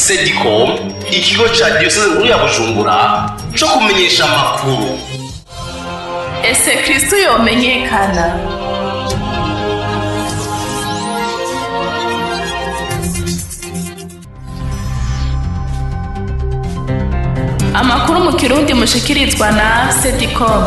Sedicom, ikigo ca diyoseze nkuru ya Bujumbura co kumenyesha amakuru. Ese Kristo yomenyekana? Amakuru mu Kirundi mushikirizwa na Sedicom.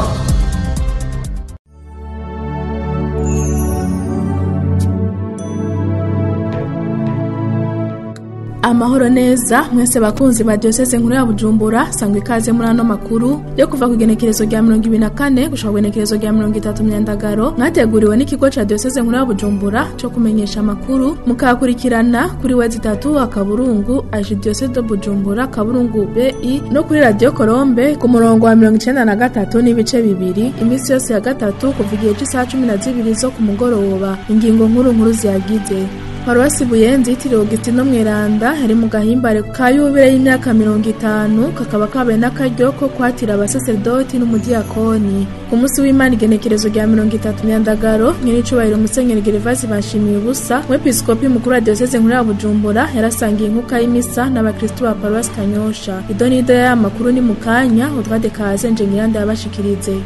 Amahoro neza mwese bakunzi ba Diocese nkuru ya Bujumbura, sangwe ikaze muri ano makuru yo kuva ku genekerezo rya 24 gushika ku genekerezo rya 30 Myandagaro, mwateguriwe n'ikigo ca Diocese nkuru ya Bujumbura cyo kumenyesha amakuru, mukakurikirana kuri wezi 3 akaburungu Archidiocese de Bujumbura kaburungu BI no kuri Radio Colombe ku murongo wa 93 n'ibice bibiri iminsi yose ya gatatu kuva igihe cy'isaha 12 zo ku mugoroba. Ingingo nkuru nkuru ziyagize: Paruwasi Buyenzi yitiriwe Augustino Mweranda hari mu gahimbare ka yubile y'imyaka 50, kakaba kabaye n'akaryo ko kwatira abasaserdoti n'umudiyakoni. Ku munsi w'Imana igenekerezo rya 30 Myandagaro, nyenicubahiro Musenyeri Gervasi Bashimiye ubusa, umwepiskopi mukuru wa Diocese nkuru ya Bujumbura, yarasangiye inkuka y'imisa n'abakristu ba Paruwasi Kanyosha. Idonido y'aya makuru ni mukanya, utwade kaze nje ngiranda yabashikirize.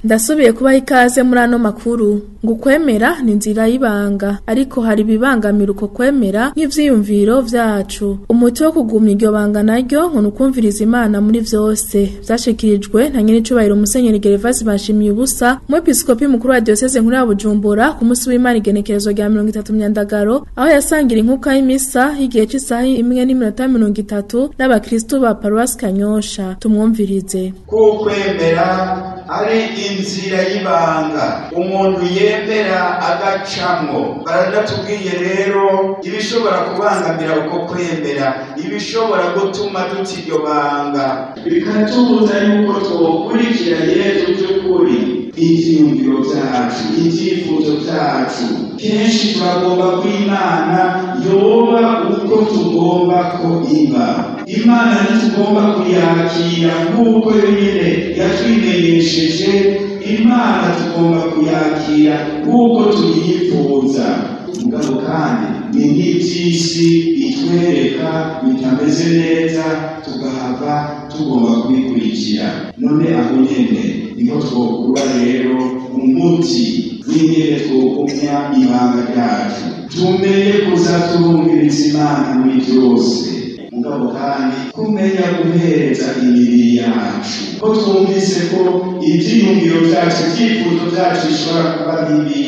Ndasubiye kubaha ikaze muri ano makuru. Ngukwemera ni inzira y'ibanga, ariko hari ibibangamira uko kwemera nk'ivyiyumviro vyacu. Umuti wo kugumya iryo banga naryo ngo nukumviriza Imana muri vyose. Vyashikirijwe na nyenicubahiro Musenyeri Gervasi Bashimiye ubusa, umwepiskopi mukuru wa Diocese nkuru ya Bujumbura, ku munsi w'Imana igenekerezo rya 30 Myandagaro, aho yasangira inkuka y'imisa y'igihe c'isaha 1:30 n'abakristu ba Paruwasi Kanyosha. Tumwumvirize. Kukwemera ari inzira y'ibanga umuntu yemera agacamwo. Baranatubwiye rero ibishobora kubangamira uko kwemera, ibishobora gutuma duta iryo banga, bikatubuza yuko twokurikira Yezu by'ukuri. Ivyiyumviro vyacu, ivyifuzo vyacu, kenshi turagomba ko Imana yoba uko tugomba ko iba. Imana ntitugomba kuyakira nk'uko yonyene yatwimenyesheje. Imana tugomba kuyakira nk'uko tuyifuza. Mugabo kandi ni nk'ivy'isi itwereka bitameze neza, tugahava tugomba kubikurikira. None aho nyene niho twokura rero umuti w'ingene twogumya ibanga ryacu. Tumenye kuza turumviriza Imana muri vyose. Mugabo kandi kumenya guhereza imibiri yacu, ko twumvise ko ivyiyumviro vyacu, ivyifuzo vyacu bishobora kuba bibi,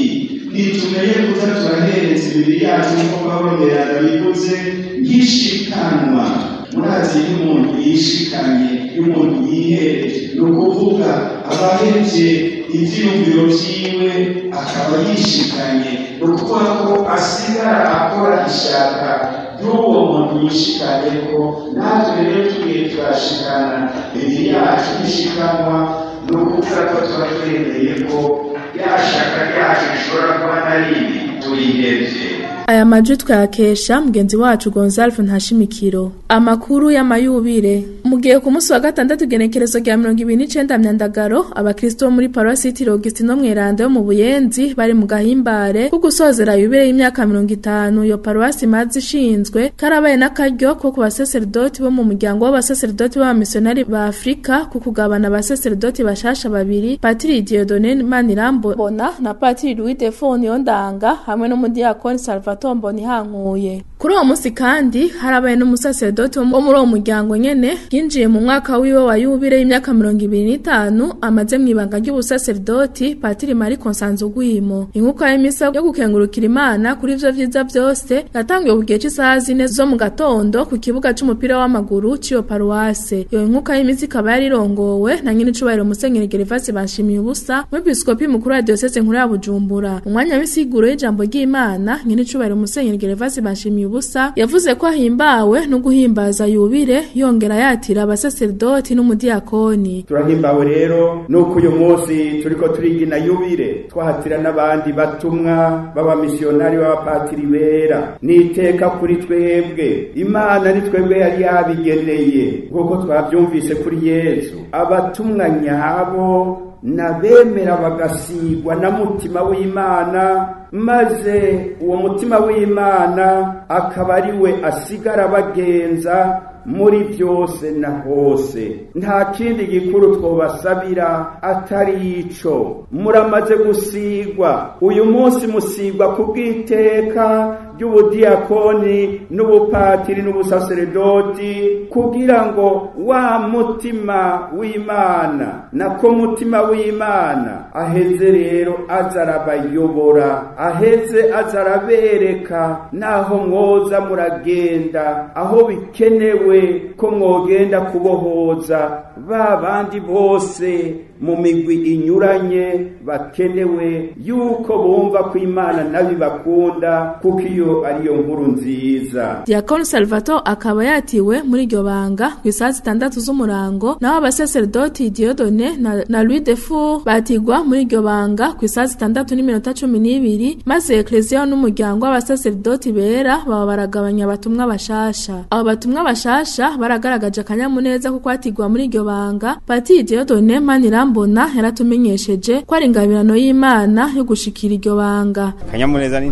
nitumenye kuza turahereza imibiri yacu nk'uko Pawulo Mweranda bivuze, nk'ishikanwa. Murazi iyo umuntu yishikanye, iyo umuntu yihereje, ni ukuvuga abahereje ivyiyumviro vyiwe akaba yishikanye, ni ukuvuga ko asigara akora ishaka y'uwo muntu yishikanye. Ko natwe rero tugiye turashikana imibiri yacu ishikanwa, ni ukuvuga ko tuba twemeye ko ya shaka ryacu rishobora kuba na ribi turihevye. Aya majwi twayakesha mugenzi wacu Gonzalve Ntashimikiro. Amakuru y'amayubire. Mugiye ku munsi wa gatandatu genekerezo rya 29 Myandagaro, abakristo bo muri Paruwasi yitiriwe Augustino Mweranda yo mu Buyenzi bari mu gahimbare ko gusozera yubile y'imyaka 50 iyo paruwasi imaze ishinzwe. Karabaye n'akaryo ko ku basaserdoti bo mu muryango w'abasaserdoti b'abamisiyonari ba Afrika ku kugabana abasaserdoti bashasha babiri, Patiri Dieudonné Manirambona na Patiri Louis Defo Niyondanga hamwe n'umudiyakoni Salvatore Mbonihankuye. Kuri uwo munsi kandi harabaye n'umusaserdoti wo muri uwo muryango nyene yinjiye mu mwaka wiwe wa yubile y'imyaka 25 amaze mw'ibanga ry'ubusaserdoti, Patiri Marie Constanze Ugwimo. Inkuka y'imisa yo gukengurukira Imana kuri ivyo vyiza vyose yatangiwe ku gihe c'isaha 4 zo mu gatondo ku kibuga c'umupira w'amaguru c'iyo paruwase. Iyo nkuka y'imisa ikaba yarirongowe na nyenicubahiro Musenyeri Gervasi Bashimiye ubusa, umwepiskopi mukuru wa Diocese nkuru ya Bujumbura. Umwanya w'isiguro y'ijambo ry'Imana, nyenicubahiro Musenyeri Gervasi Bashimiye ubusa yavuze ko ahimbawe no guhimbaza yubile, yongera yatira abasaserdoti n'umudiyakoni. Turahimbawe rero nuko uyu munsi turiko turigina yubile, twahatira n'abandi batumwa b'abamisiyonari b'abapatiri bera. Niteka kuri twebwe, Imana ni twebwe yari yabigeneye, nk'uko twavyumvise kuri Yezu. Abatumwa nyabo Nabemera bagasigwa na mutima w'Imana, maze uwo mutima w'Imana akaba ari we asigara bagenza muri byose na hose. Nta kindi gikuru twobasabira atari ico. Muramaze gusigwa, uyu munsi musigwa kubw'iteka ry'ubudiyakoni n'ubupatiri n'ubusaseredoti, kugira ngo wa mutima w'Imana nako mutima w'Imana aheze rero azarabayobora, aheze azarabereka naho mwoza muragenda, aho bikenewe ko mwogenda kubohoza ba bandi bose mu migwi inyuranye bakenewe yuko bumva ko Imana nabi bakunda, kuko iyo ariyo nkuru nziza. Diakon Salvatore akaba yatiwe muri iryo banga ku isaha 6 z'umurango, naho abasaserdoti Dieudonné na Louis Defour batigwa muri iryo banga ku isaha 6:12, maze Ecclesia n'umuryango w'abasaserdoti bera baba baragabanya abatumwa bashasha. Abo batumwa bashasha baragaragaje akanyamuneza kuko atigwa muri iryo banga. Patiri Dieudonné Manirambona yaratumenyesheje ko ari ingabirano y'Imana yo gushikira iryo banga. Akanyamuneza ni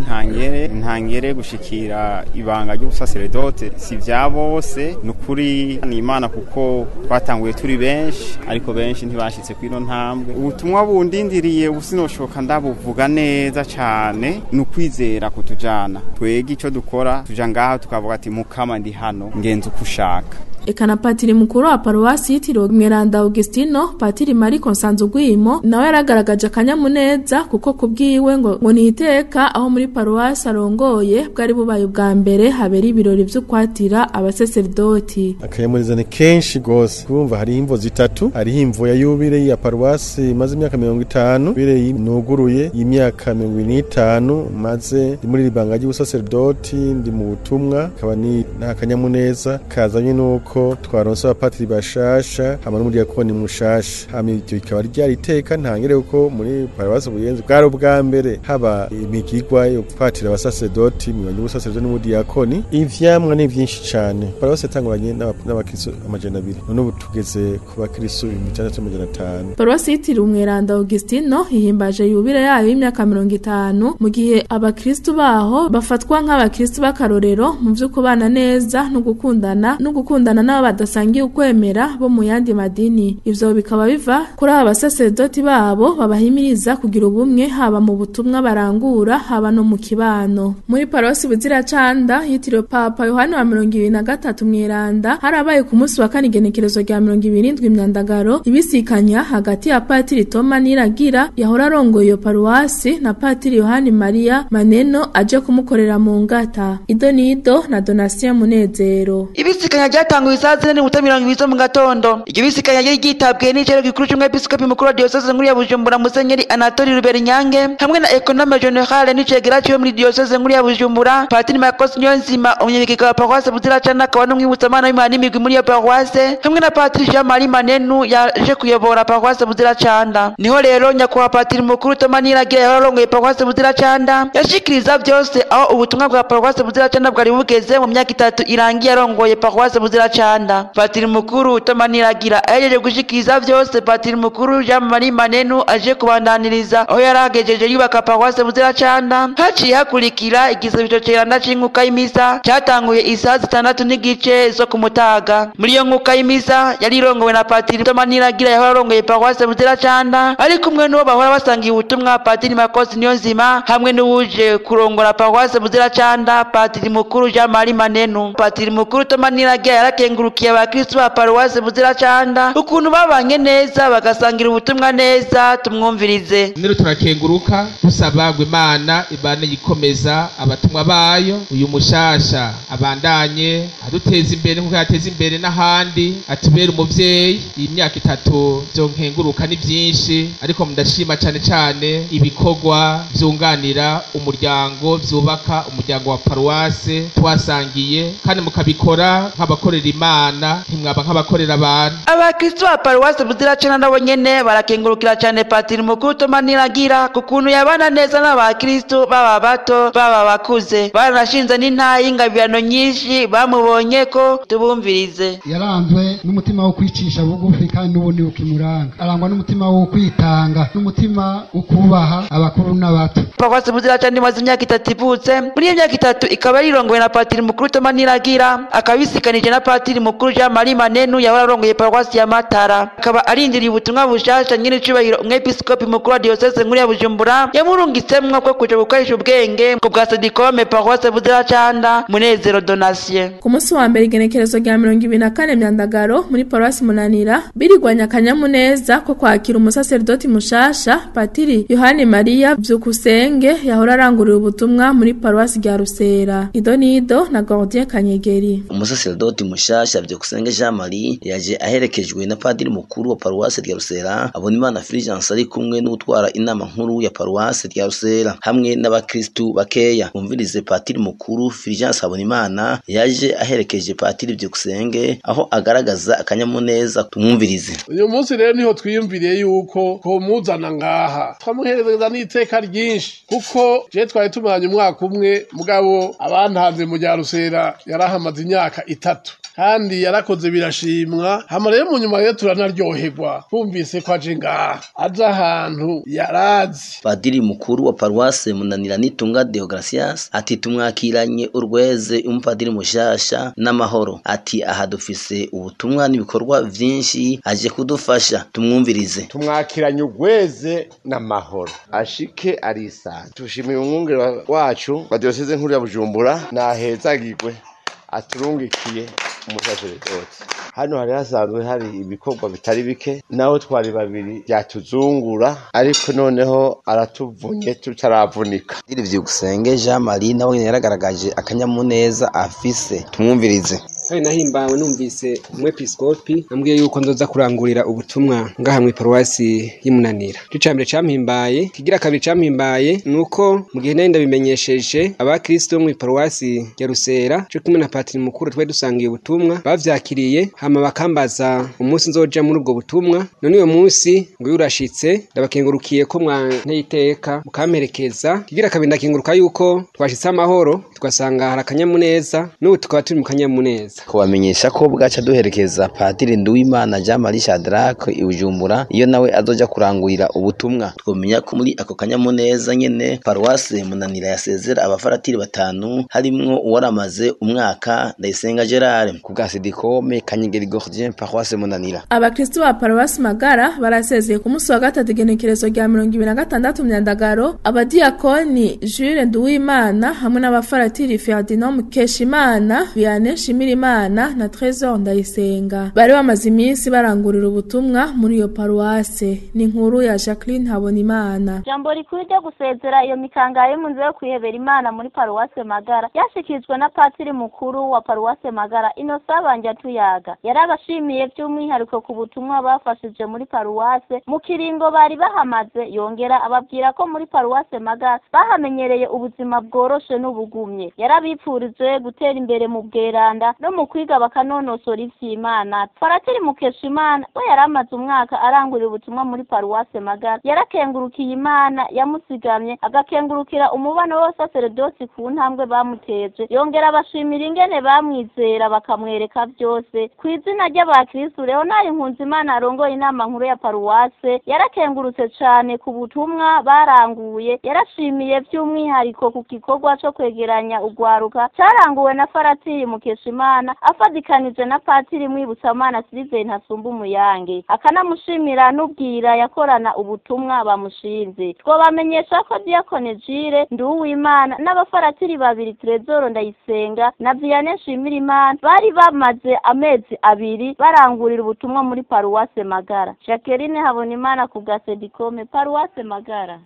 ntangere gushikira ibanga ry'ubusaseredote si vya bose, nukuri ni Imana, kuko twatanguye turi benshi ariko benshi ntibashitse kwino ntambwe. Ubutumwa bundindiriye ubusinoshoka ndabuvuga neza cane, nukwizera kutujana. Twege ico dukora tuja ngaha tukavuga ati mukama ndi hano ngenza uko ushaka. Eka na patiri mukuru wa paruwasi yitiriwe Mweranda Augustino, Patiri Marie Constanze Ugwimo, nawe yaragaragaje akanyamuneza kuko kubwiwe ngo ni iteka aho muri paruwasi arongoye bwari bubaye ubwa mbere habera ibirori vyo kwatira abaseserdoti. Akanyamuneza ni kenshi gose, kumva hari imvo zitatu, hari imvo ya yubile ya paruwasi maze imyaka 50, yubile nuguruye y'imyaka 45 maze ndi muri ribanga ry'ubusaserdoti, ndi mu butumwa, kaba ni akanyamuneza kazanye nuko twaronse abapatiri bashasha hamwe n'umudiyakoni mushasha. Hama ivyo bikaba ryari iteka ntangere kuko muri paruwasi Buyenzi bwari ubwa mbere haba imigigwa yo kwatira abasaserdoti mu banyabusaserdoti n'umudiyakoni. Ivyamwa ni vyinshi cane. Paruwasi yatanguranye n'abakristo 200, none ubu tugeze ku bakristo 6,500. Paruwasi yitiriwe Umweranda Augustino ihimbaje yubile yayo y'imyaka 50, mu gihe abakristo baho bafatwa nk'abakristo b'akarorero mu vyo kubana neza no gukundana n'abo badasangiye ukwemera bo mu yandi madini. Ivyo bikaba biva kuri aba basaserdoti babo babahimiriza kugira ubumwe haba mu butumwa barangura haba no mu kibano. Muri paruwasi Buziracanda yitiriwe Papa Yohani wa 23 Mweranda harabaye ku munsi wa kane igenekerezo rya 27 Myandagaro ibisikanya hagati ya Patiri Toma Niragira yahora arongoye iyo paruwasi na Patiri Yohani Maria Maneno aje kumukorera mu ngata. Idonido na Donatien Munezero. Ibisikanya ryatanguye isaha 4:20 zo mu gatondo. Iryo bisikanya ryari ryitabwiye n'icero gikuru c'umwepiskopi mukuru wa diyoseze nkuru ya Bujumbura Musenyeri Anatoli Ruberinyange hamwe na Econome General n'icegera ciwe muri diyoseze nkuru ya Bujumbura Patiri Marcos Niyonzima, umunyabigega wa paruwase Buziracanda akaba n'umwibutsamana w'Imana n'imigwi muri iyo paruwase, hamwe na Patiri Jean Marie Manenu yaje kuyobora paruwase Buziracanda. Niho rero nyakubahwa Patiri mukuru Toma Niragira yahora arongoye paruwase Buziracanda yashikiriza vyose aho ubutumwa bwa paruwase Buziracanda bwari bugeze mu myaka 3 irangiye arongoye paruwase Buziracanda. Patiri mukuru Toma Niragira ahejeje gushikiriza vyose, Patiri mukuru Jean Marie Manenu aje kubandaniriza aho yaragejeje yubaka paruwase Buziracanda. Haciye hakurikira igisabisho ceranda c'inkuka y'imisa cyatanguye isaha 6:15 zo kumutaga. Muri iyo nkuka y'imisa yari irongowe na Patiri Toma Niragira yahora arongoye paruwase Buziracanda ari kumwe n'uwo bahora basangiye ubutumwa Patiri Marcos Niyonzima hamwe n'uwuje kurongora paruwase Buziracanda Patiri mukuru Jean Marie Manenu. Patiri mukuru Toma Niragira yarakengurukiye abakristo ba paruwase Buziracanda ukuntu babanye neza bagasangira ubutumwa neza. Tumwumvirize. Nero turakenguruka dusaba ngo Imana ibane yikomeza abatumwa bayo, uyu mushasha abandanye aduteza imbere nkuko yateza imbere n'ahandi, atubere umuvyeyi. Iyi myaka 3 byo nkenguruka ni byinshi, ariko mudashima cane cane ibikorwa vyunganira umuryango, vyubaka umuryango wa paruwase twasangiye, kandi mukabikora nk'abakorera Imana, ntimwaba nk'abakorera abantu. Abakristo ba paruwasi Buziracana nabo nyene barakengurukira cane Patiri Mukuru Toma Niragira ku kuntu yabana neza n'abakristo, baba bato baba bakuze. Baranashinze n'intayi y'ingabirano nyinshi bamubonye ko. Tubumvirize. Yaranzwe n'umutima wo kwicisha bugufi, kandi n'ubundi ukimuranga arangwa n'umutima wo kwitanga n'umutima wo kubaha abakuru n'abato. Paruwasi Buziracana imaze imyaka 3 ivutse. Muri iyo myaka 3 ikaba yirongowe na Patiri Mukuru Toma Niragira, akabisikanije na Patiri Mukuru Jean Marie Manenu yahora arongoye paruwasi ya Matara. Akaba arindiriye ubutumwa bushasha nyene icubahiro umwepiskopi mukuru wa diyoseze nkuru ya Bujumbura yamurungitsemwo ko kuja gukoresha ubwenge ku bwa Sedikome. Paruwasi Buziracanda, Munezero Donatien. Ku munsi wa mbere igenekerezo rya 24 Myandagaro muri paruwasi Munanira birigwanya akanyamuneza ko kwakira umusaserdoti mushasha, Patiri Yohani Maria Vyukusenge yahora arangurira ubutumwa muri paruwasi rya Rusera. Idonido na Gordien Kanyegeri. Umusaserdoti mushasha Vyukusenge Jean Marie yaje aherekejwe na padiri mukuru wa paruwasi rya Rusera Abonimana Fulgence, ari kumwe n'utwara inama nkuru ya paruwasi rya Rusera hamwe n'abakristu bakeya. Bumvirize patiri mukuru Fulgence Habonimana yaje aherekeje patiri Byukusenge aho agaragaza akanyamuneza. Tumwumvirize. Uyu munsi rero niho twiyumviriye yuko komuzana ngaha, twamuhereza n'iteka ryinshi, kuko je twari tumaranye umwaka umwe, mugabo abantanze mu rya Rusera yarahamaze imyaka 3 kandi yarakoze birashimwa. Hama rero mu nyuma rero turanaryoherwa twumvise ko aje ngaha, aje ahantu yarazi. Padiri mukuru wa paruwase Munanira Nitunga Deogracias ati tumwakiranye urweze umupadiri mushasha n'amahoro. Ati aha dufise ubutumwa n'ibikorwa vyinshi, aje kudufasha. Tumwumvirize. Tumwakiranye urweze n'amahoro, ashike arisanga. Tushimiye umwungere wacu wa diyoseze nkuru ya Bujumbura nahezagirwe aturungikiye umusaseredoti. Hano hari hasanzwe hari ibikorwa bitari bike, naho twari babiri byatuzungura, ariko noneho aratuvunye tutaravunika. Padiri Vyukusenge Jean Marie nawe yaragaragaje akanyamuneza afise. Tumwumvirize. Kandi nahimbawe numvise umwepiskopi ambwiye yuko nzoza kurangurira ubutumwa ngaha mu paruwasi y'Imunanira. Ico cambere campimbaye, kigira kabiri campimbaye nuko mu gihe nari ndabimenyesheje abakristo mu paruwasi ya Rusera cyo kumwe na patiri mukuru twari dusangiye ubutumwa, bavyakiriye hama bakambaza umunsi nzoja muri ubwo butumwa. None uyo munsi ngo yurashitse, ndabakengurukiye ko mwanteye iteka mukamperekeza. Kigira kabiri ndakenguruka yuko twashitse amahoro, tugasanga hari akanyamuneza, n'ubu tukaba turi mu kanyamuneza. Kubamenyesha ko bwaca duherekeza Padiri Nduwimana Jean Marie Shadrach i Bujumbura iyo nawe azoja kurangurira ubutumwa. Twomenya ko muri ako kanyamuneza nyene paruwase Munanira yasezera abafaratiri 5 harimwo uwaramaze umwaka Ndayisenga Gerard. Ku bwa Sedikome, Kanyegeri Gordien, paruwase Munanira. Abakristo ba paruwasi Magara barasezeye ku munsi wa gatatu igenekerezo rya 26 Myandagaro abadiakoni Jules Nduwimana hamwe n'abafaratiri Ferdinand Mukeshimana, Vianney Nshimirimana na Trésor Ndayisenga. Bari bamaze iminsi barangurira ubutumwa muri iyo paruwase. Ni inkuru ya Jacqueline Habonimana. Jambo rikuru ryo gusezera iyo mikangara yo mu nzu yo kwihebera Imana muri paruwase Magara yashikijwe na patiri mukuru wa paruwase Magara Innocent Banjatuyaga. Yarabashimiye by'umwihariko ku butumwa bafashije muri paruwase mu kiringo bari bahamaze, yongera ababwira ko muri paruwase Magara bahamenyereye ubuzima bworoshe n'ubugumye. Yarabipfurije gutera imbere mu bweranda no mu kwiga bakanonosora ivy'Imana. Faratiri Mukeshimana we yaramaze umwaka arangurira ubutumwa muri paruwase Magara. Yarakengurukiye Imana yamusigamye, agakengurukira umubano w'abasaseredoti ku ntambwe bamuteje, yongera abashimira ingene bamwizera bakamwereka byose. Ku izina ry'abakristu, Leonard Nkunzimana arongoye inama nkuru ya paruwase yarakengurutse cane ku butumwa baranguye. Yarashimiye by'umwihariko ku gikorwa co kwegeranya ugwaruka caranguwe na Faratiri Mukeshimana afadikanije na Patiri Mwibutsamana Sylvain Ntasumba Umuyange, akanamushimira n'ubwira yakorana ubutumwa bamushinze. Twobamenyesha ko Diakone Jire Nduwimana n'abafaratiri babiri Trezor Ndayisenga na Vianney Nshimirimana bari bamaze amezi 2 barangurira ubutumwa muri paruwase Magara. Jacqueline Habonimana ku bwa Sedikome, paruwase Magara.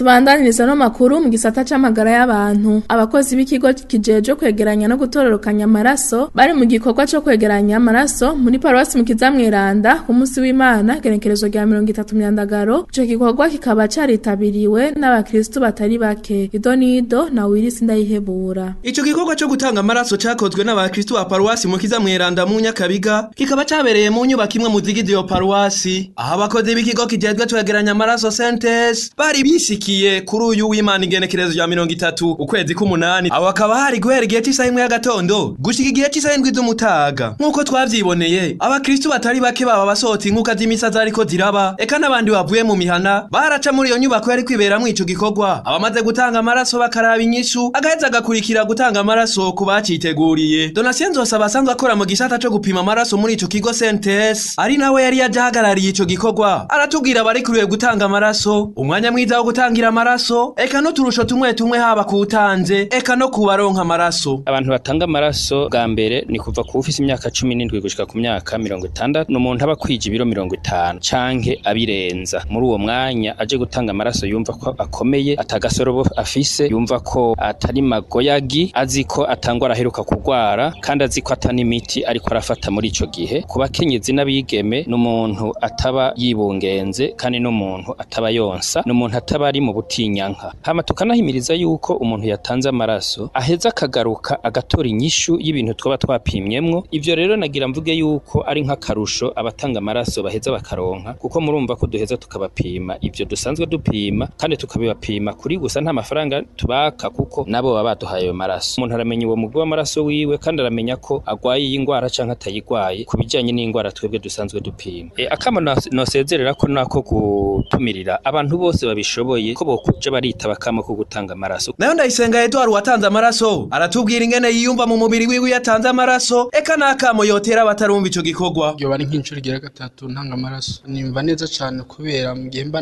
Tubandaniriza no makuru mu gisata c'amagara y'abantu. Abakozi b'ikigo kijeje kwegeranya no gutororokanya amaraso bari mu gikorwa co kwegeranya amaraso muri paruwasi Mukiza Mweranda ku munsi w'Imana genekerezo rya 30 Myandagaro. Ico gikorwa kikaba caritabiriwe n'abakristo batari bake. Idonido na Willis Ndayihebura. Ico gikorwa co gutanga amaraso cakozwe n'abakristo ba paruwasi Mukiza Mweranda mu Nyakabiga kikaba cabereye mu nyubako imwe mu zigize iyo paruwasi, aho abakozi b'ikigo kijejwe kwegeranya amaraso Sentes bari bishikiye kuri uyu w'Imana igenekerezo rya 30 ukwezi k'umunani. Aho akaba hari guhera igihe c'isaha 1 y'agatondo gushika igihe c'isaha 7 z'umutaga. Nk'uko twavyiboneye, abakristo batari bake baba basohotse inkuka z'imisa zariko ziraba, eka n'abandi bavuye mu mihana baraca muri iyo nyubako yari kwiberamwo ico gikorwa. Abamaze gutanga amaraso bakaraba inyishu, agaheza agakurikira gutanga amaraso ku baciteguriye. Donatien Nzosaba asanzwe akora mu gisata co gupima amaraso muri ico kigo Sentes, ari nawe yari yaje ahagarariye ico gikorwa, aratubwira abarikuriwe gutanga amaraso, umwanya mwiza wo gutangira amaraso, eka n'uturusho tumwe tumwe haba kuwutanze eka no kubaronka amaraso. Abantu batanga amaraso bwa mbere ni kuva ku ufise imyaka 17 gushika ku myaka 60, n'umuntu aba kwije ibiro 50 canke abirenza. Muri uwo mwanya aje gutanga amaraso yumva ko akomeye, atagasorobo afise, yumva ko atari magoyagi, azi ko atangwa araheruka kugwara, kandi azi ko atani imiti ariko arafata muri ico gihe. Ku bakenyezi n'abigeme, n'umuntu ataba yibungenze kandi n'umuntu ataba yonsa, n'umuntu ataba ari mu butinyanka. Hama tukanahimiriza yuko umuntu yatanze amaraso aheza akagaruka agatora inyishu y'ibintu twaba twapimyemwo. Ivyo rero nagira mvuge yuko ari nk'akarusho abatanga amaraso baheza bakaronka, kuko murumva ko duheza tukabapima ivyo dusanzwe dupima, kandi tukabibapima kuri gusa nta mafaranga tubaka, kuko nabo baba baduhaye ayo maraso. Umuntu aramenya uwo mugwi w'amaraso wiwe, kandi aramenya ko agwaye iyi ngwara canke atayigwaye ku bijanye n'ingwara twebwe dusanzwe dupima. Akamo nosezerera ko nako gutumirira abantu bose babishoboye ko bokuja baritaba akamo ko gutanga amaraso. Nayo Ndayisenga Edouard watanze amaraso aratubwira ingene yiyumva mu mubiri wiwe yatanze amaraso, eka nakamo yotera abatarumva ico gikorwa. Yo bari nk'incuro igira gatatu ntanga amaraso, nimva neza cane kubera mu gihe mba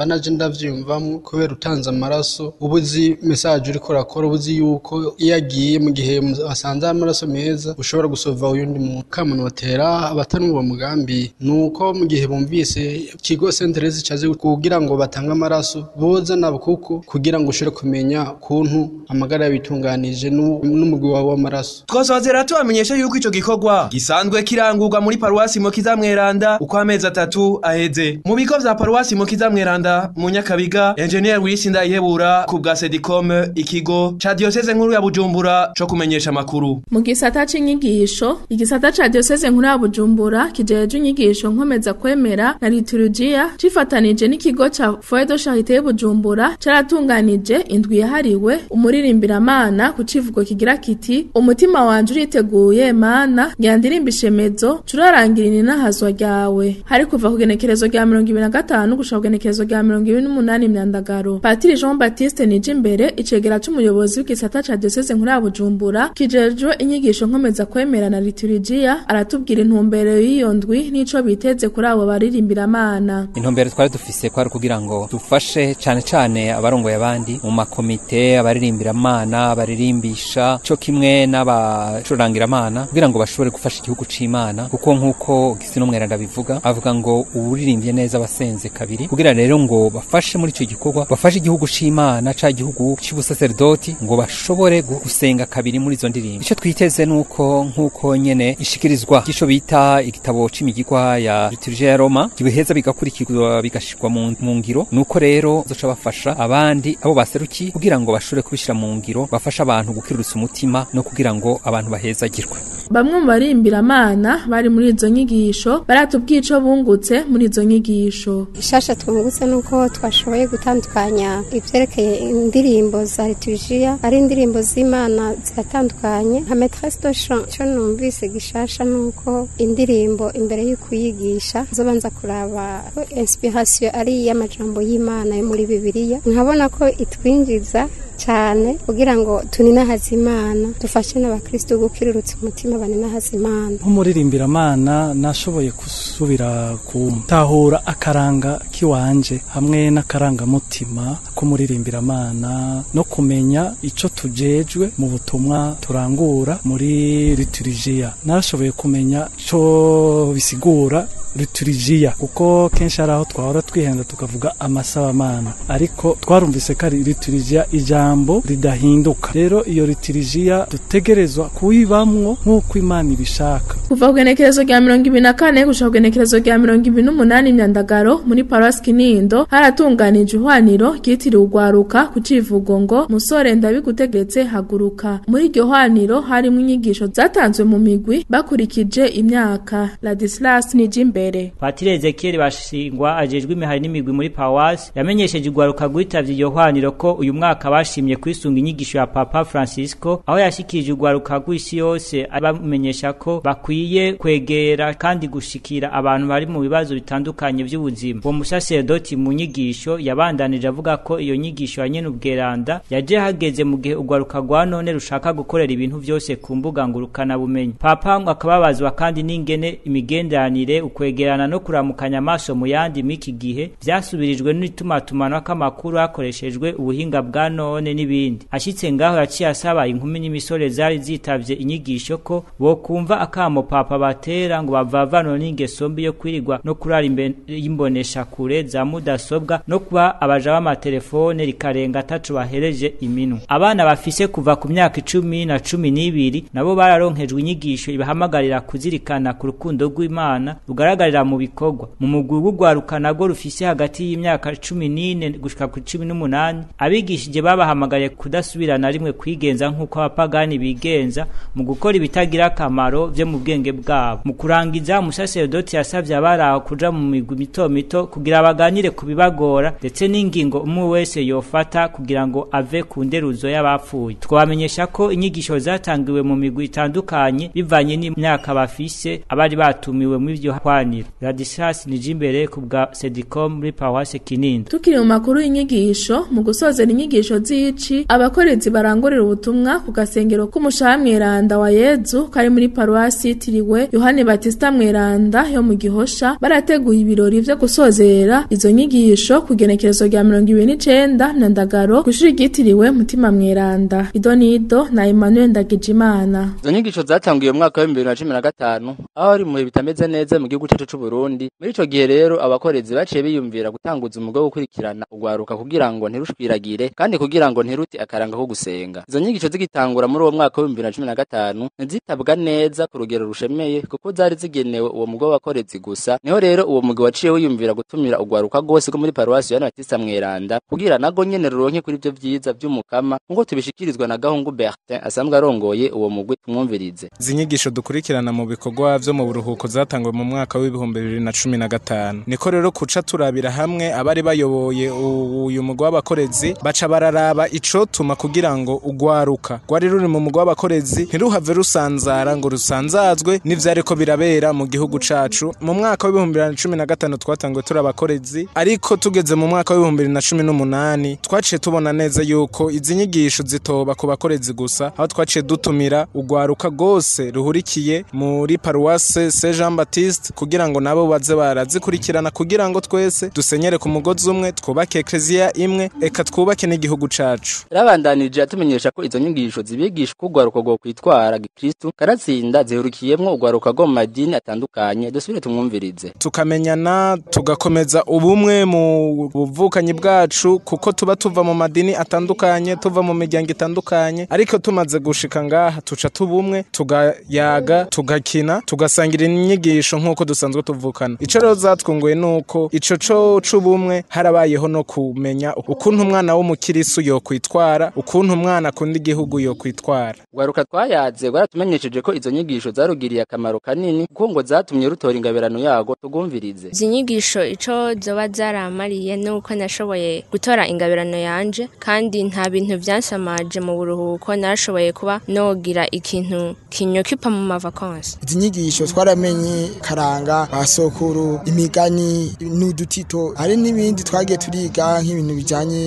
naje ndavyiyumvamwo, kubera utanze amaraso ubuzi message uriko urakora, ubuzi yuko iyo agiye mu gihe basanze amaraso meza ushobora gusova uyundi muntu. Kamunotera abatarumva mugambi nuko mu gihe bumvise ikigo Senterezi caze kugira ngo batange amaraso boza nabo, kuko kugira ngo ushobore kumenya kuntu amagara yabitunganije n'umugwi wawe w'amaraso. Twasozera tubamenyesha yuko ico gikorwa gisanzwe kirangurwa muri paruwasi Mukiza Mweranda uko amezi 3 aheze. Mu bigo vya paruwasi Mukiza Mweranda mu Nyakabiga, Engineer Willis Ndayihebura ku bwa Sedicom, ikigo ca Diocese nkuru ya Bujumbura co kumenyesha amakuru. Mu gisata c'inyigisho, igisata ca Diocese nkuru ya Bujumbura kijeje inyigisho nkomeza kwemera na liturgia cifatanije n'ikigo ca Foyer de Charité Bujumbura caratunganije indwi yahariwe umuririmbiramana ku civugo kigira kiti: umutima wanje uriteguye Mana, ngira ishemezo curarangira inahazwa ryawe. Hari kuva ku genekerezo rya 2025 gushika ku genekerezo rya 2028 Myandagaro. Patiri Jean Baptiste Nijimbere, icegera c'umuyobozi w'igisata ca Diocese nkuru ya Bujumbura kijejwe inyigisho nkomeza kwemera na liturgia, aratubwira intumbero y'iyo ndwi n'ico biteze kuri abo baririmbiramana. Intumbero twari dufise kwari kugira ngo dufashe cane cane abarongoye abandi mu makomite, abaririmbiramana, abaririmbisha co kimwe n'abacurangiramana, kugira ngo bashobore gufasha igihugu c'Imana, kuko nkuko Gisino Mweranda bivuga, avuga ngo uwuririmbye neza abasenze kabiri, kugira rero ngo bafashe muri ico gikorwa, bafashe igihugu c'Imana ca gihugu c'ubusaserdoti, ngo bashobore gusenga kabiri muri izo ndirimbo. Ico twiteze nuko nkuko nyene ishikirizwa gico bita igitabo c'imigigwa ya liturgia ya Roma giheza bigakurikirwa bigashirwa mu ngiro, nuko rero zoca bafasha abandi abo baseruki kugira ngo bashobore kubishira mu ngiro, bafasha abantu gukirurutsa umutima no kugira ngo abantu bahezagirwe. Bamwe mu barimbiramana bari muri izo nyigisho baratubwiye ico bungutse muri izo nyigisho. Ishasha twungutse nuko twashoboye gutandukanya ivyerekeye indirimbo za liturgia, ari indirimbo z'Imana ziratandukanye. Nka maîtresse de chant, ico numvise gishasha nuko indirimbo imbere y'ukuyigisha zobanza kuraba ko inspiration ari iy'amajambo y'Imana yo muri Bibiliya, nkabona ko itwinjiza cyane kugira ngo tuninahaze Imana, dufashe n'abakristo gukirurutsa umutima baninahaze Imana. Nk'umuririmbiramana nashoboye gusubira gutahura akaranga kiwanje hamwe n'akarangamutima k'umuririmbiramana, no kumenya ico tujejwe mu butumwa turangura muri liturgia. Nashoboye kumenya ico bisigura liturgia, kuko kenshi ari aho twahora twihenda tukavuga amasabamana, ariko twarumvise ko ari liturgia, ijambo ridahinduka. Rero iyo liturgia dutegerezwa kuyibamwo nk'uko Imana ibishaka. Kuva ku genekerezo rya 24 gushika ku genekerezo rya 28 Myandagaro muri Paroisse Kinindo haratunganije ihwaniro ryitiriwe ugwaruka ku civugo ngo musore ndabigutegetse haguruka. Muri iryo hwaniro harimo inyigisho zatanzwe mu migwi bakurikije imyaka. Ladislas Nijimbere. Patire Ezekiel Bashingwa ajejwe imihari n'imigwi muri Pawas yamenyesheje ugwaruka gwitavye iryo hwaniro ko uyu mwaka bashimye kwisunga inyigisho ya Papa Francisco, aho yashikirije ugwaruka gw'isi yose abamenyesha ko bakwiye kwegera kandi gushikira abantu bari mu bibazo bitandukanye by'ubuzima. Uwo musaserdoti mu nyigisho yabandanije avuga ko iyo nyigisho ya nyene ubweranda yaje hageze mu gihe ugwaruka rwa none rushaka gukorera ibintu vyose ku mbuga ngurukana bumenyi. Papa ngo akababazwa kandi n'ingene imigenderanire, ukwegerana no kuramukanya amaso mu yandi miki gihe vyasubirijwe n'itumatumanako k'amakuru hakoreshejwe ubuhinga bwa none n'ibindi. Ashitse ngaho yaciye asaba inkumi n'imisore zari zitavye inyigisho ko bokumva akamo Papa batera ngo bavavanwe n'ingeso mbi yo kwirirwa no kurara imbere y'imbonesha kure za mudasobwa no kuba abaja b'amatelefone rikarenga ataco bahereje iminwe. Abana bafise kuva ku myaka 10 na 12 nabo bararonkejwe inyigisho ibahamagarira kuzirikana ku rukundo rw'Imana rugaragarira mu bikorwa. Mu mugwi w'ugwaruka nagwo rufise hagati y'imyaka 14 gushika ku 18 abigishije babahamagariye kudasubirana rimwe kwigenza nk'uko abapagani bigenza mu gukora ibitagira akamaro vyo mu bwenge bwabo. Mu kurangiza, umusaserdoti yasavye abaraho kuja mu migwi mito mito kugira baganire ku bibagora ndetse n'ingingo umwe wese yofata kugira ngo ave ku nderuzo y'abapfuye. Twabamenyesha ko inyigisho zatangiwe mu migwi itandukanye bivanye n'imyaka bafise abari batumiwe mu ivyo hwaniro. Ladislas Nijimbere ku bwa Sedicom muri Paroisse Kinindo. Tukiri mu makuru y'inyigisho, mu gusozera inyigisho z'ici, abakorezi barangurira ubutumwa ku gasengero k'umushaha mweranda wa Yezu kari muri Paroisse yitiriwe Yohani Batista Mweranda yo mu Gihosha barateguye ibirori vyo gusozera izo nyigisho ku genekerezo rya 29 Myandagaro kw'ishuri ryitiriwe Mutima Mweranda. Idonido na Emmanuel Ndagijimana. Izo nyigisho zatanguye mu mwaka wa 2015 aho ari mu bitameze neza mu gihugu cyacu c'u Burundi. Muri ico gihe rero abakorezi baciye biyumvira gutanguza umugwi wo gukurikirana ugwaruka kugira ngo ntirushwiragire kandi kugira ngo ntiruti akaranga ko gusenga. Izo nyigisho zigitangura muri uwo mwaka wa 2015 ntizitabwa neza ku rugero rushemeye kuko zari zigenewe uwo mugwi w'abakorezi gusa. Niho rero uwo mugwi waciye wiyumvira gutumira ugwaruka gose ko muri Paroisse Yohani Batista Mweranda kugira nago nyene ruronke kuri ivyo vyiza vy'umukama nkuko tubishikirizwa na Gahungu Bertin asanzwe arongoye uwo mugwi. Tumwumvirize. Izi nyigisho dukurikirana mu bikorwa vyo mu buruhuko zatanguwe mu mwaka w'ibihumbi 2015. Niko rero kuca turabira hamwe abari bayoboye uyu mugwi w'abakorezi baca bararaba icotuma kugira ngo ugwaruka rwari ruri mu mugwi w'abakorezi ntiruhave rusanzara ngo rusanzazwe n'ivyariko birabera mu gihugu cacu. Mu mwaka w'ibihumbi 2015 twatanguye turi abakorezi, ariko tugeze mu mwaka w'ibihumbi 2018 twaciye tubona neza yuko izi nyigisho zitoba ku bakorezi gusa, aho twaciye dutumira ugwaruka gose ruhurikiye muri Paroisse Saint Jean Baptiste kugira ngo nabo baze barazikurikirana kugira ngo twese dusenyere ku mugozi umwe, twubake eklezia imwe, eka twubake n'igihugu cacu. Yarabandanije atumenyesha ko izo nyigisho zibigisha uko ugwaruka rwo kwitwara gikristu karatsinda zihurikiyemwo ugwaruka rwo mu madini atandukanye. Dusubire tumwumvirize. Tukamenyana, tugakomeza ubumwe mu buvukanyi bwacu kuko tuba tuva mu madini atandukanye, tuva mu miryango itandukanye, ariko tumaze gushika ngaha tuca tubumwe, tugayaga, tugakina, tugasangira inyigisho nkuko dusanzwe tuvukana. Ico rero zatwunguye nuko ico co c'ubumwe harabayeho no kumenya ukuntu umwana w'umukirisu yo kwitwara, ukuntu umwana akunda igihugu yo kwitwara. Ugwaruka twayaze rwaratumenyesheje ko izo nyigisho zarugiriye akamaro kanini kuko ngo zatumye rutora ingabirano yago. Tugumvirize. Izi nyigisho ico zoba zaramariye nuko nashoboye gutora ingabirano yanje, kandi nta bintu vyansamaje mu buruhuko, narashoboye kuba nogira ikintu kinyokipa mu mavacances. Izi nyigisho twaramenye karanga basokuru, imigani n'udutito, hari n'ibindi twagiye turiga nk'ibintu bijanye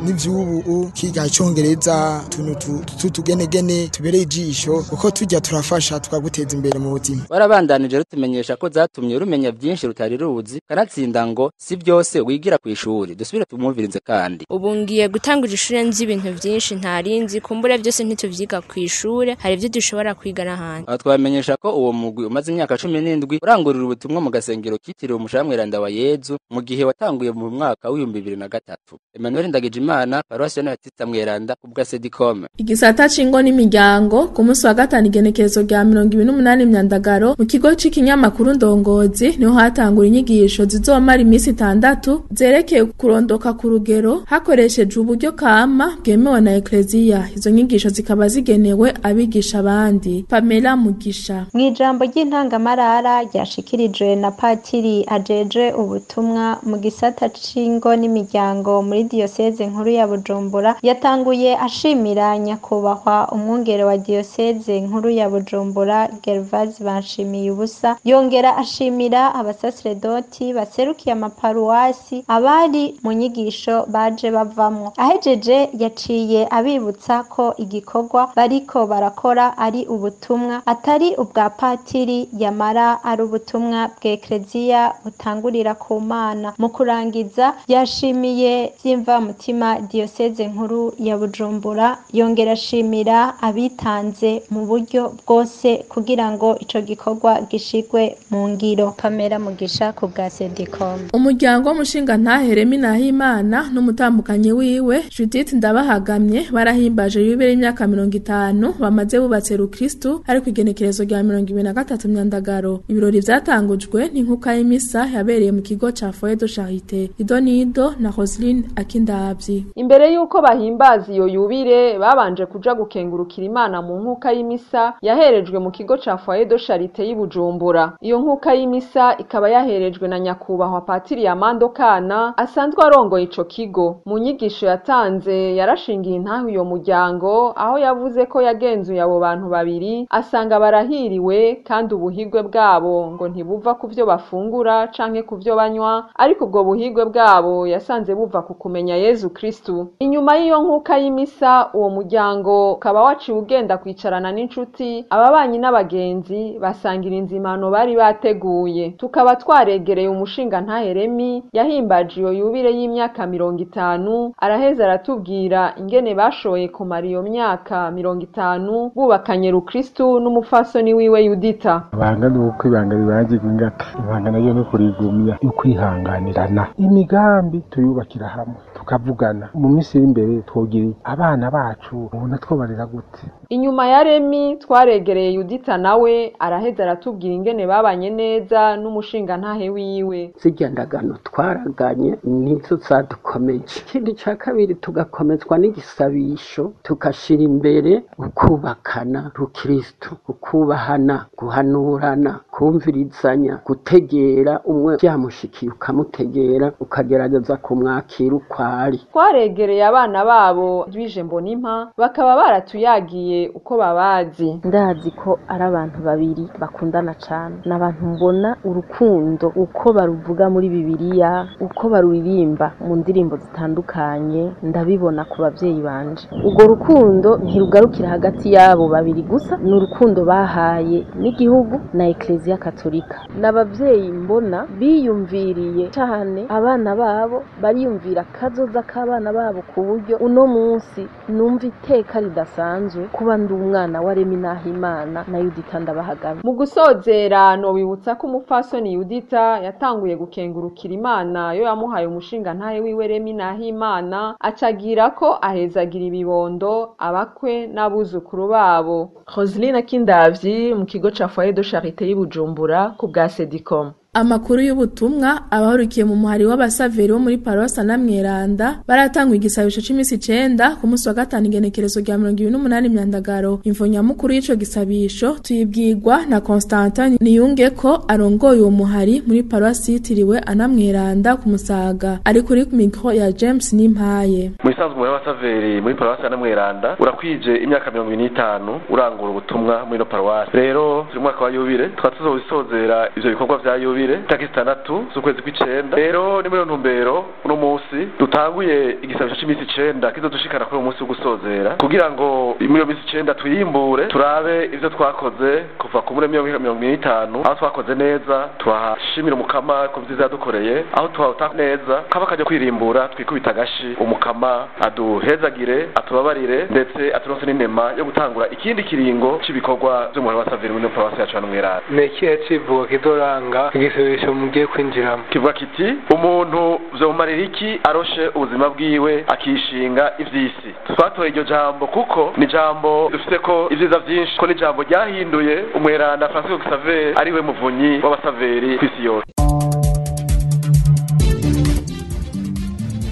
n'ivy'ubu, kiga icongereza, tuntu tutugenegene tubereye ijisho kuko tujya turafasha tukaguteza imbere mu buzima. Barabandanije rutumenyesha ko zatumye rumenya byinshi rutari ruzi, kanatsinda ngo si byose wigira ku ishuri. Dusubire tumwumvirize kandi. Ubu ngiye gutangura ishure nzi ibintu byinshi ntarinzi, kumbura byose ntituvyiga ku ishure, hari ibyo dushobora kwiga n'ahandi. Aho twamenyesha ko uwo mugwi umaze imyaka 17 urangurira ubutumwa mu gasengero kitiriwe umushamweranda wa Yezu mu gihe watanguye mu mwaka w'2003. Emmanuel Ndagijimana, Paruwasi ya Batista Mweranda, kubwa Sedicom. Igisata c'ingo n'imiryango ku munsi wa gatanu igenekerezo rya 28 Myandagaro mu kigo c'ikinyamakuru Ndongozi niho hatangura inyigisho zizomara iminsi 6 zerekeye kurondoka ku rugero hakoresheje uburyo kama bwemewe na Ecclesia. Izo nyigisho zikaba zigenewe abigisha abandi. Pamela Mugisha. Mw'ijambo ry'intangamarara ryashikirijwe na Patiri ajeje ubutumwa mu gisata c'ingo n'imiryango muri Diocese nkuru ya Bujumbura, yatanguye ashimira nyakubahwa umwungere wa Diocese nkuru ya Bujumbura Gervase Banshimiye ubusa, yongera ashimira abasaserdoti baserukiye amaparuwasi abari mu nyigisho baje bavamwo. Ahejeje yaciye abibutsa ko igikorwa bariko barakora ari ubutumwa atari ubwa patiri, yamara ari ubutumwa bw'Eklezia butangurira ku Mana. Mu kurangiza yashimiye vy'imvamutima Diocese nkuru ya Bujumbura, yongera ashimira abitanze mu buryo bwose kugira ngo ico gikorwa gishigwe mu ngiro. Pamela Mugisha ku bwa Sedicom. Umuryango w'umushinga ntaheremi Nahimana n'umutambukanyi wiwe Judith Ndabahagamye barahimbaje yubile imyaka 50 bamaze bubatse Rukristo, ariko igenekerezo rya 23 Myandagaro. Ibirori vyatangujwe n'inkuka y'imisa yabereye mu kigo ca Foyer de Charité. Idonido na Roseline Akindavyi. Imbere yuko bahimbaza iyo yubile babanje kuja gukengurukira Imana mu nkuka y'imisa yaherejwe mu kigo ca Foyer de Charité y'Ibujumbura. Iyo nkuka y'imisa ikaba yaherejwe na nyakubahwa Patiri Amando Kana asanzwe arongoye ico kigo. Mu nyigisho yatanze yarashingiye intahe uyo muryango, aho yavuze ko yagenzuye abo bantu babiri asanga barahiriwe kandi ubuhigwe bwabo ngo ntibuva ku vyo bafungura canke ku vyo banywa, ariko ubwo buhigwe bwabo yasanze buva ku kumenya Yezu Kristu. Inyuma y'iyo nkuka y'imisa uwo muryango ukaba waciye ugenda kwicarana n'inshuti, ababanyi n'abagenzi basangira inzimano bari bateguye. Tukaba twaregereye umushinga ntaheremi yahimbaje iyo yubile y'imyaka 50, araheza aratubwira ingene bashoboye kumara iyo myaka 50 bubakanye Rukristu n'umupfasoni wiwe Yudita. Ibanga nuko ibanga ribangirwa ingata, ibanga naryo no kurigumya, ukwihanganirana, imigambi tuyubakira hamwe tukavugana. Mu minsi iri imbere twogira abana bacu ubona twobarera gute. Inyuma ya Remi twaregereye Yudita nawe araheza aratubwira ingene babanye neza n'umushinga ntahe wiwe. Zirya ndagano twaraganye nizo zadukomeje. Ikindi ca kabiri tugakomezwa n'igisabisho, tukashira imbere ukubakana Rukristo, ukubahana, guhanurana, kumvirizanya, gutegera umwe vyamushikiye ukamutegera, ukagerageza kumwakira uko ari. Twaregereye abana babo Dwije Mbonimpa bakaba baratuyagiye uko babazi. Ndazi ko ari abantu babiri bakundana cane, n'abantu mbona urukundo uko baruvuga muri Bibiliya, uko baruririmba mu ndirimbo zitandukanye, ndabibona ku bavyeyi banje. Urwo rukundo ntirugarukira hagati yabo babiri gusa, ni urukundo bahaye n'igihugu na Eklezia Katolika. N'abavyeyi mbona biyumviriye cane abana babo, bariyumvira kazoza k'abana babo ku buryo uno munsi numva iteka ridasanzwe kuba ndi umwana wa Remi Nahimana na Yudita Ndabahagamye. Mu gusozera nobibutsa ko umupfasoni Yudita yatanguye gukengurukira Imana yo yamuhaye umushinga ntahe wiwe Remi Nahimana, acagira ko ahezagira ibibondo abakwe n'abuzukuru babo. Roseline Akindavyi mu kigo ca Foyer de Charité y'Ibujumbura ku bwa Sedicom. Amakuru y'ubutumwa abahurukiye mu muhari w'abasaveri bo muri Paroisse na Mweranda baratangwa igisabisho c'imisi 9 ku munsi wa gatanu igenekerezo rya 28 Myandagaro. Imvo nyamukuru y'ico gisabisho tuyibwirwa na Constantin Niyunge ko arongoye uwo muhari muri Paroisse yitiriwe Anamweranda ku Musaga, ari kuri micro ya James Nimpaye. Mu isanzwe umuhari w'abasaveri muri Paroisse na Mweranda urakwije imyaka 75 urangura ubutumwa muri no Paroisse. Rero turi mwaka wa yubile tukaba tuzobisozera ivyo bikorwa vya yubile w'iyubire tariki 6 z'ukwezi kw'icenda. Rero ni muri iyo ntumbero uno munsi dutanguye igisabisho c'imisi 9 kizodushikana kuri uwo munsi wo gusozera, kugira ngo muri iyo misi 9 tuyimbure, turabe ivyo twakoze kuva ku muri 2050, aho twakoze neza tuhashimira umukama ku vyiza yadukoreye, aho twawuta neza kaba kajya kwirimbura twikubita agashi, umukama aduhezagire, atubabarire, ndetse aturonse n'inema yo gutangura ikindi kiringo c'ibikorwa vy'umuhari wa Saveri muri paruwasi yacu hano Mweranda. Ni ikihe civugo kizoranga igisabisho mugiye kwinjiramo? Kivuga kiti: umuntu vyomumarira iki aroshe ubuzima bwiwe akishinga ivy'isi? Twatoye iryo jambo kuko ni jambo dufite ko ivyiza vyinshi, ko ni jambo ryahinduye umweranda Francisco Xavier ariwe muvunyi w'abasaveri kw'isi yose.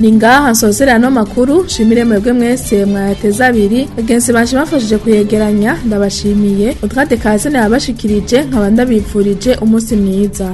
Ni ngaha nsozera ano makuru. Nshimire mwebwe mwese mwayateze abiri, bagenzi banje bafashije kuyegeranya, ndabashimiye. Utwate kaze nabashikirije, nkaba ndabipfurije umunsi mwiza.